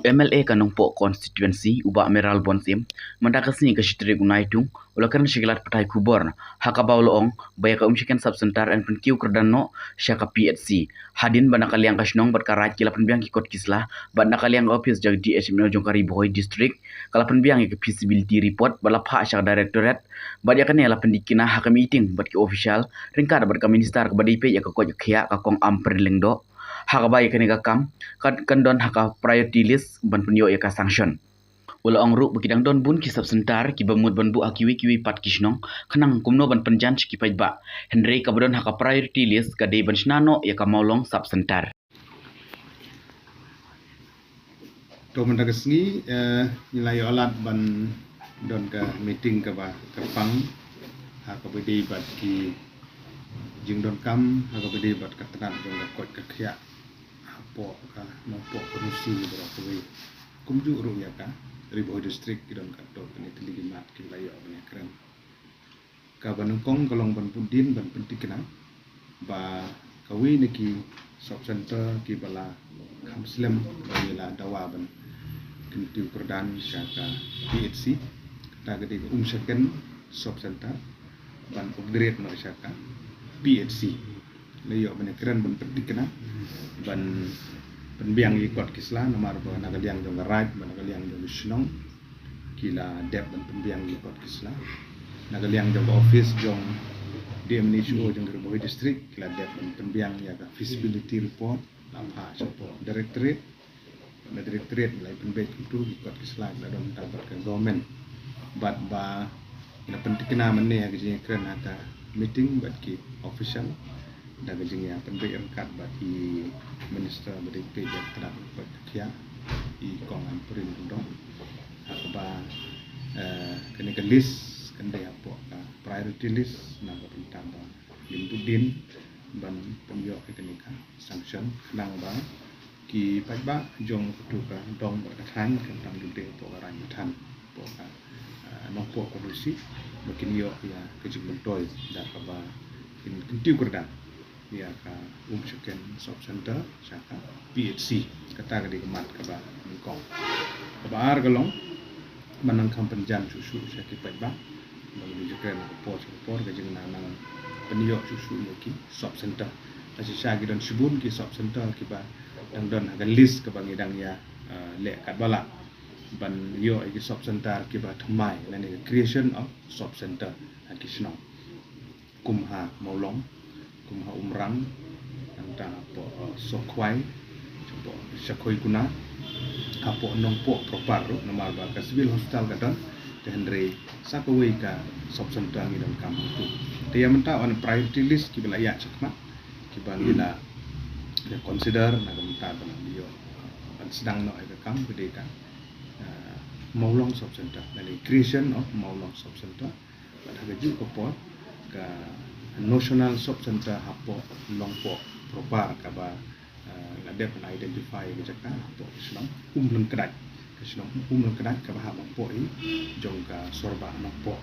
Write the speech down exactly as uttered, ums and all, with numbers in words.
M L A ka Nongpoh Constituency, u Bah Mayralborn Syiem, mynta ka sngi ka shi tarik u Naitung, u la kren sha ki lad pathai khubor, ha kaba u la ong ba ïa ka Umshaken Sub Center yn pynkiew kyrdan noh sha ka P H C. Hadien ba na ka liang ka shnong bad ka Raid ki la pynbiang ki kot ki sla, bad na ka liang ka ophis jong D H M O jong ka Ri Bhoi District ka la pynbiang ïa ka feasibility report bad la phah sha ka Directorate, bad ïa kane la pyntikna ha ka meeting bad ki official ryngkat bad ka Minister kaba dei peit ïa ka koit ka khiah, ka Kong Ampareen Lyngdoh, ha kaba ïa kane ka kam kan, kan don ha ka priority list ban pynïoh ïa ka sanction. U la ong ruh ba ki dang don bun ki sub center kiba mut ban buh ha kiwei kiwei pat ki shnong, khnang kumno ban pynjan sha ki paidbah. Hynrei kaba don ha ka priority list ka dei ban shna noh ïa ka Mawlong Sub Center. To mynta ka sngi, eh, ngi la ïoh lad ban don ka meeting kaba kyrpang ha kaba dei bad ki jingdonkam ha kaba dei bad ka tnat jong ka koit ka khiah hapoh ka Nongpoh Constituency baroh kawei. Kumjuh ruh ïa ka Ri Bhoi District ki don katto katne tylli ki mat kiba la ïoh ban ïakren. Kaba nyngkong ka long ban bud dien ban pyntikna ba kawei na ki sub center kiba la kham slem ba ngi la dawa ban kyntiew kyrdan sha ka P H C, kata ka dei ka Umshaken Sub Center, ban upgrade noh sha ka P H C. La ïoh ban ïakren ban pyntikna ban pynbiang ïa ki kot ki sla, namar ba na ka liang jong ka Raid bad na ka liang jong ka shnong ki la dep ban pynbiang ïa ki kot ki sla. Na ka liang jong ka office jong D M N H O jong ka Ri Bhoi District ki la dep ban pynbiang ïa ka feasibility report, la phah shapoh Directorate. Na Directorate la pynbeit kumto ki kot ki sla ki la don tang bad ka government. Bad ba ngi la pyntikna mynne ha ka jingïakren ha ka meeting bad ki official da ka jingïapynbeit ryngkat bad i Minister ba dei peit ïa ka tnat koit ka khiah, i Kong Ampareen Lyngdoh, ha kaba, eh, kane ka list kan dei hapoh ka priority list na ka bynta ba ngin bud dien ban pynïoh ïa kane ka sanction, khnang ba ki paidbah jong katu ka dong bad ka thaiñ, khamtam ki ba dei hapoh ka Raid Mathan, hapoh ka, ah, Nongpoh Constituency, ba kin ïoh ïa ka jingmyntoi da kaba kin kyntiew kyrdan ïa ka Umshaken Sub Center sha ka P H C. Kata ka dei ka mat kaba nyngkong. Kaba ar ka long ban nang kham pynjan shuh shuh sha ki paidbah. Ba ngi ju kren ka por sha ka por ka jingnang nang pynïoh shuh shuh ïa ki sub center. Ka shisha ki don shibun ki sub center kiba dang don ha ka list kaba ngi dang ïa, eh, leh katba lah ban ïoh ïa ki sub center kiba thymmai lane ka creation of sub center ha ki shnong. Kum ha Mawlong, kum ha Umrang, nangta hapoh, eh, Sohkhwai, hapoh Shakhoikuna, hapoh Nongpoh proper ruh, namar ba ka civil hospital ka don, te hynrei sa kawei ka sub center ngi donkam hangtu. Te ïa mynta on priority list kiba la ïaid shakhmat, kiba ngi la, la consider na ka bynta ba nang ïoh ban sdang noh ïa ka kam ka dei ka, eh, Mawlong Sub Center, lane creation of Mawlong Sub Center. Bad ha kajuh ka por ka National Sub Center hapoh Nongpoh proper kaba, eh, la dep ban identify ka jaka hapoh ka shnong Umlyngkdait. Ka shnong Umlyngkdait kaba hap hapoh i jong ka Sorbah Nongpoh.